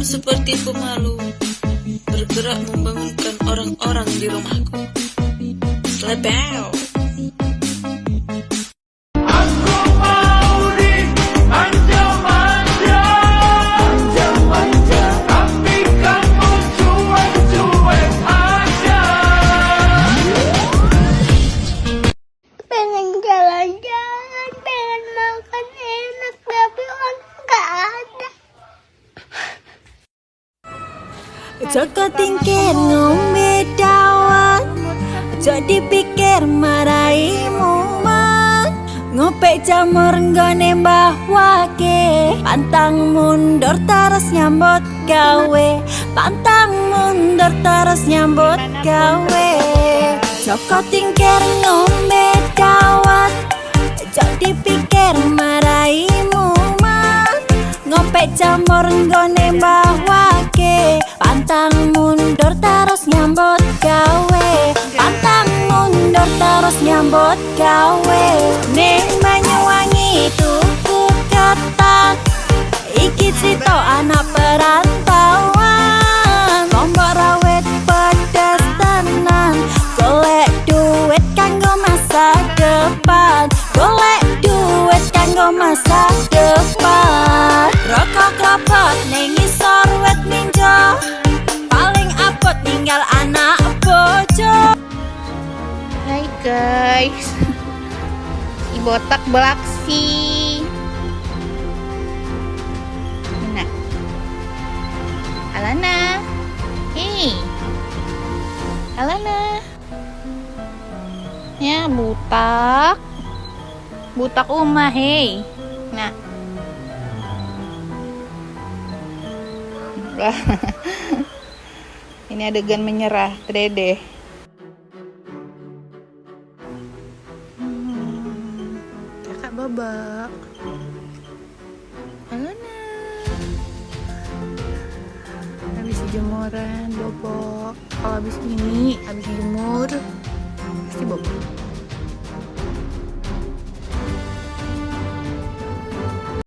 seperti pemalu, bergerak membangunkan orang-orang di rumahku. Slebew. Aku mau dimanja-manja, manja-manja, tapi kamu cuek-cuek aja. Pengen jalan-jalan, pengen makan enak, tapi uang nggak ada. Joko Tingkir ngombe dawet, ojo dipikir marai mumet. Ngopek jamur nggone Mbah Wake. Pantang mundur terus nyambut gawe. Pantang mundur terus nyambut gawe. Joko Tingkir ngombe dawet, ojo dipikir marai mumet. Ngopek jamur nggone Mbah Wake. Pantang mundur terus nyambut gawe. Pantang mundur terus nyambut gawe. Ning Banyuwangi tuku ketan. Iki cerita anak perantauan. Lombok rawit pedes tenan. Golek duit kanggo masa depan. Golek duit kanggo masa depan. Rokok kropot ning ngisor wit minjo. Paling abot ninggal anak bojo. Hai guys, si botak beraksi. Nah, Alana, hey, Alana, ya butak, butak umah, hey, nah. Ini adegan menyerah, Dede. Kakak babak. Alana. Habis jemuran, bobok. Kalau habis ini, habis jemur, pasti bobok.